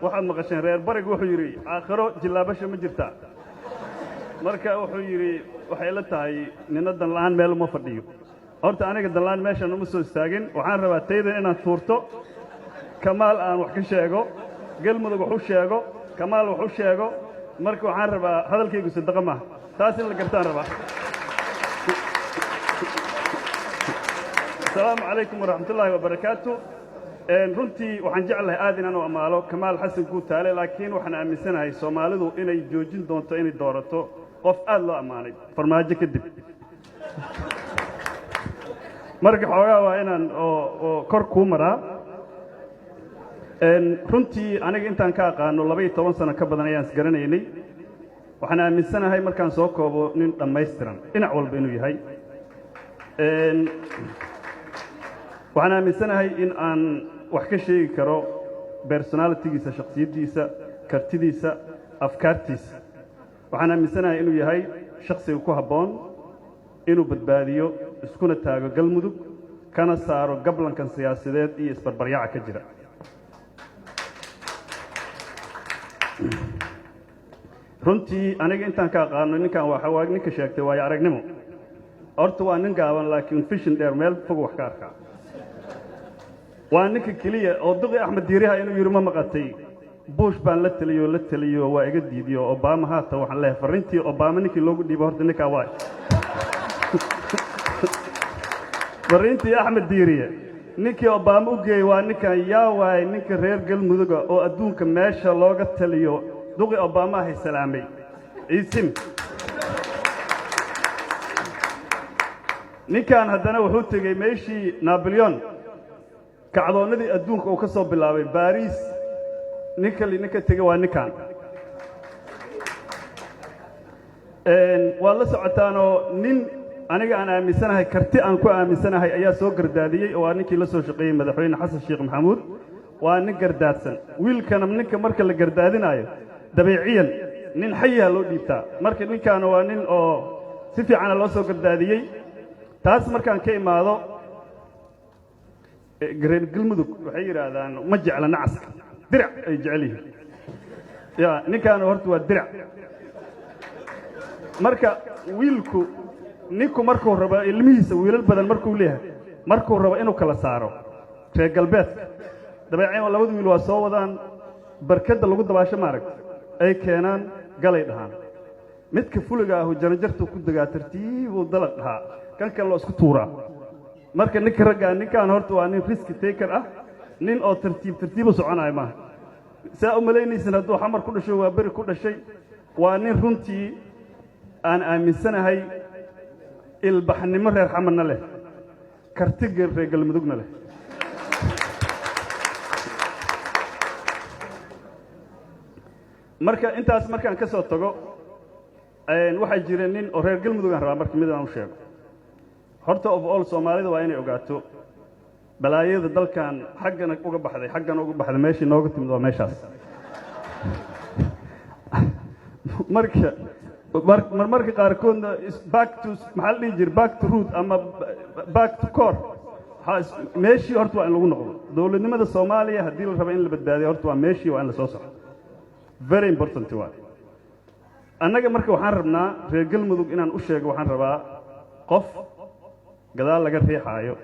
Waxaad maqasheen reer barig wuxuu yidhi, "Aakhiro jillaabasha ma jirtaa?" Marka wuxuu yidhi, waxay la tahay nina danla'aan meel uma fadhiyo. Horta aniga danla'aan meeshaan uma soo istaagin. Waxaan rabaa taydan inaan tuurto, Kamaal aan wax ka sheego, Galmudug wax u sheego, Kamaal wax u sheego. Marka waxaan rabaa hadalkaygu sadaqa maaha, taas in la gartaan rabaa. Asalaamu calaykum waraxmatullaahi wabarakaatu. Runtii waxaan jeclahay aad inaan u ammaalo Kamaal Xasan Guutaale, laakiin waxaan aaminsanahay Soomaalidu inay joojin doonto inay doorato qof aad loo ammaanay Farmaajo kadib. Marka xoogaa waa inaan oo kor kuu maraa. Runtii aniga intaan ka aqaano 12 sano ka badan ayaan isgaranaynay. Waxaan aaminsanahay, markaan soo koobo, nin dhammaystiran dhinac walba inuu yahay. Waxaan aaminsanahay in aan wax ka sheegi karo personality-giisa, shakhsiyaddiisa, kartidiisa, afkaartiisa. Waxaan aaminsanahay inuu yahay shakhsiga ku habboon inuu badbaadiyo, iskuna taago Galmudug, kana saaro gablankan siyaasadeed iyo isbarbaryaca ka jira. Runtii aniga intaan ka aqaano ninkan waa ninka sheegtay waayo aragnimo. Horta waa nin gaaban, laakiin vision dheer, meel fog wax ka arkaa. Waa ninka keliya oo duqi Axmed Diiriha inuu yidhi, "Ma maqatay Bush baan la teliyo, la teliyo, waa iga diidiyo." Obama haata waxaan leeyahay farriintii Obama ninkii loogu dhiibo horta ninkaa waay. Farriintii Axmed Diiriye ninkii Obama u geeyey waa ninkan. Yaa waay ninka reer Galmuduga oo adduunka meesha looga taliyo duqi Obama ahay salaamay isim? Ninkan haddana wuxuu tegey meeshii Naboleon kacdoonnadii adduunka uu ka soo bilaabay, Baariis. Ninka ninka tegey waa ninkan. Waad la socotaanoo nin aniga aan aaminsanahay, karti aan ku aaminsanahay ayaa soo gardaadiyey, oo waa ninkii la soo shaqeeyey Madaxweyne Xasan Sheekh Maxamuud. Waa nin gardaadsan wiilkana. Ninka marka la gardaadinaayo dabeeciyan nin xayiha loo dhiibtaa. Marka ninkaana waa nin oo si fiicana loo soo gardaadiyey. Taas markaan ka imaado, reer Galmudug waxay yidhaahdaan ma jecla nacaska, dirac ay jecel yihiin. Ya ninkaana horta waa dirac. Marka wiilku, ninku markuu rabo ilmihiisa, wiilal badan markuu leeyahay, markuu rabo inuu kala saaro reer galbeedka dabeeceen, labada wiil waa soo wadaan barkadda lagu dabaasho, maaragta, ay keenaan, galay dhahaan. Midka fuliga ahu jaranjartuu ku degaa, tartiibuu dalaq dhahaa, kan kale loo isku tuuraa. Marka ninka raggaa, ninkaan horta waa nin risk taker ah, nin oo tartiib tartiibu soconayo maaha. Saa u malaynaysan hadduu Xamar ku dhasho, waa beri ku dhashay. Waa nin runtii aan aaminsanahay ilbaxnimo reer Xamarna leh, karti reer Galmudugna leh. Marka intaas markaan ka soo tago, waxaa jira nin oo reer Galmudug aan rabaa marka mid aan u sheego. Horta of all, Soomaalida waa inay ogaato balaayada dalkan xaggana uga baxday, xaggana uga baxday, meeshii nooga timid waa meeshaas. Marka marmarka qaarkoodna back to, maxaa la dhihi jira, back to root ama back to core, meeshii horta waa in lagu noqdo. Dowladnimada Soomaaliya haddii la rabo in la badbaadiyo, horta waa meeshii, waa in la soo soxo. Very important waa. Annaga marka waxaan rabnaa reer Galmudug inaan u sheego, waxaan rabaa qof gadaal laga riixaayo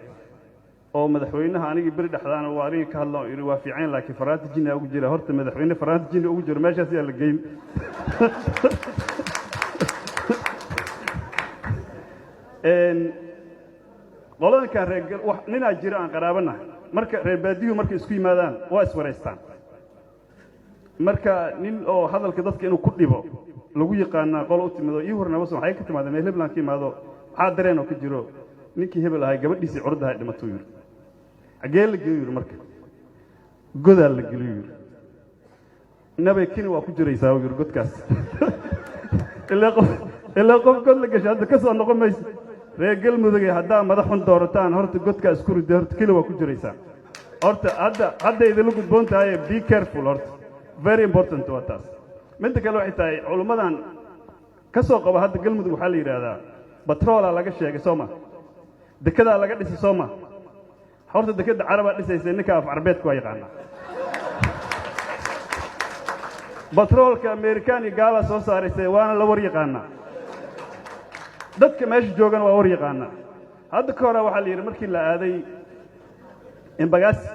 oo madaxweynaha. Anigii beri dhexdaana waa anigii ka hadla oo idhi waa fiican, laakiin faraanta jinni ugu jira. Horta madaxweyne faraanta jinni ugu jiro meeshaas yaa la geyn. Qoladankan reer ninaa jira aan qaraabanahay. Marka reer baadiyuhu markay isku yimaadaan waa iswaraystaan. Marka nin oo hadalka dadka inuu ku dhibo lagu yaqaanaa qolo u timido, ii hornabas waxay ka timaadeen meel hebland ka imaado, maxaa dareen oo ka jiro? Ninkii hebel ahay gabadhiisii curdahay dhimatuu yidhi. Xaggee la geeyo, yidhi. Marka godaa la geliyo, yidhi. Nabay kini waa ku jiraysaa, yidhi, godkaas. Ilaa qof god la gashay hadda ka soo noqon mayso. Reer Galmudugay, haddaa madax xun doorataan, horta godkaa isku riday, horta keli waa ku jiraysaa. Horta hadda idinla gudboon tahay, be careful. Horta very important waa taas. Midda kale waxay tahay culummadan ka soo qaba hadda Galmudug waxaa la yidhaahdaa batroolaa laga sheegay, soo ma? Dekedaa laga dhisay, soo ma? Horta dekadda Carabaa dhisaysa, ninka af Carbeedka waa yaqaanaa. Batroolka Amerikaan iyo gaalaa soo saaraysay, waana la war yaqaanaa. Dadka meesha joogana waa war yaqaanaa. Hadda ka hore waxaa la yidhi, markii la aaday Embagaasi,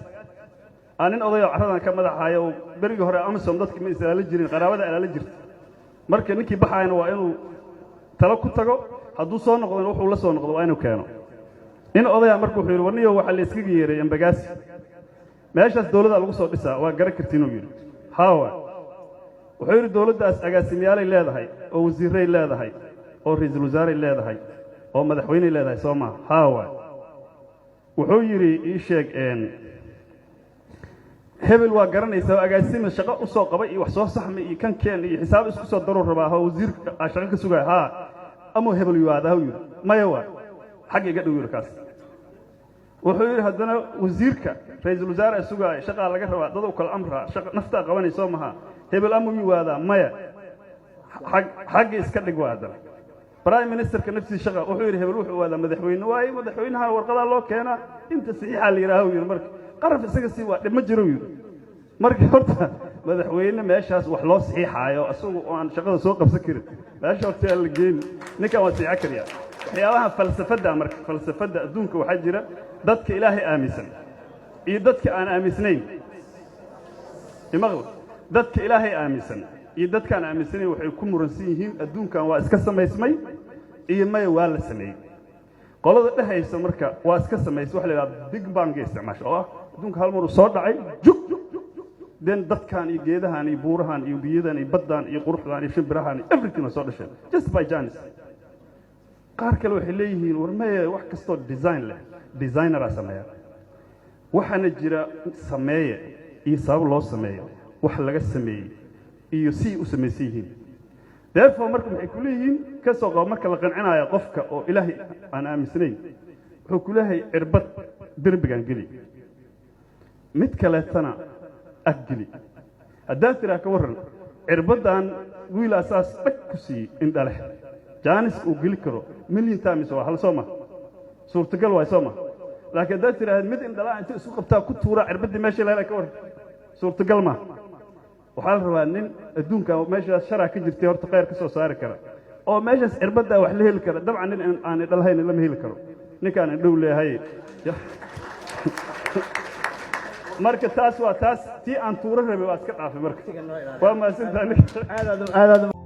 aa nin odayoo carradan ka madaxaayo oo berigii hore AMISOM dadka ma is ilaali jirin, qaraabada ilaali jirta. Marka ninkii baxaayana waa inuu talo ku tago, hadduu soo noqdona wuxuu la soo noqdo waa inuu keeno. Nin odayaa marka wuxuu yidhi: "Warniyo, waxaa la iskaga yeeray Embagaasi, meeshaas dawladdaa lagu soo dhisaa, waa garan kartiin." Uu yidhi: "Haawa." Wuxuu yidhi: "Dawladdaas agaasimyaalay leedahay oo wasiirray leedahay oo ra'iisul wasaaray leedahay oo madaxweyney leedahay, soo maa?" "Haawa." Wuxuu yidhi: "Ii sheeg, hebel waa garanaysaa oo agaasima shaqo u soo qabay iyo wax soo saxmay iyo kan keen iyo xisaab isku soo daruu rabaa oo wasiir aa shaqo ka sugaya. Haa, amuu hebel yimaada?" Yidhi: "Maya." "Waa xagga iga dhow," yidhi kaas. Wuxuu yidhi haddana: "Wasiirka ra'iisul wasaare sugaaya, shaqaa laga rabaa, dad u kala amraa, shaqa naftaa qabanay, soo maha? Hebel amuu yimaadaa?" "Maya." "Xagga iska dhig." Waa haddana prime ministerka naftiisa shaqa. Wuxuu yidhi: "Hebel wuxuu waadaa madaxweyne waaye, madaxweynaha warqadaa loo keenaa, inta saxiixaa la yidhaaha." Yidhi: "Marka qaraf isaga sii waa dhib ma jiro." Yidhi: "Marka horta madaxweyne meeshaas wax loo saxiixaayo, isagu oo aan shaqada soo qabsan karin, meesha horta aan la geeni. Ninkan waa saxiixo kariya." Waxyaabaha falsafadda, marka falsafadda adduunka waxaa jira dadka Ilaahay aaminsan iyo dadka aan aaminsanayn. Imaql, dadka Ilaahay aaminsan iyo dadkaan aaminsanayn waxay ku muransan yihiin adduunkan waa iska samaysmay iyo maya waa la sameeyey. Qolada dhehaysa marka waa iska samaysay, waxa la yidhaha Big Bang isticmaasha, oo ah adduunka hal mar uu soo dhacay, jug, den dadkan iyo geedahan iyo buurahan iyo biyadan iyo baddan iyo quruxdan iyo shimbirahan iyo everything waa soo dhasheen just by chance. Qaar kale waxay leeyihiin: war maya, wax kastoo design leh designeraa sameeya, waxaana jira sameeye iyo sabab loo sameeyo, wax laga sameeyey iyo si u samaysan yihiin. Therefore marka maxay ku leeyihiin? Ka soo qabo marka la qancinayo qofka oo Ilaahay aan aaminsanayn, wuxuu ku leeyahay: "Cirbad derbigan geli, mid kaleetana ag geli." Haddaad tiraa: "Ka warran cirbaddan wiilaa saas dhag ku siiyey indhaleh, jaaniska uu geli karo million times waa hal, soo ma? Suurtagal waay, soo ma?" Laakiin haddaad tiraahd mid indhalaa inta isku qabtaa ku tuuraa cirbaddii meesha la helay, ka warran? Suurtagal ma. Waxaa la rabaa nin adduunka meeshaas sharaa ka jirtay horta khayr ka soo saari kara oo meeshaas cirbaddaa wax la heli kara. Dabcan nin aan indhalahayn lama heli karo, ninkaan indhow leeyahay. Marka taas waa taas tii aan tuuro rabay, waa iska dhaafay. Marka waa mahadsantahay. Aad aad.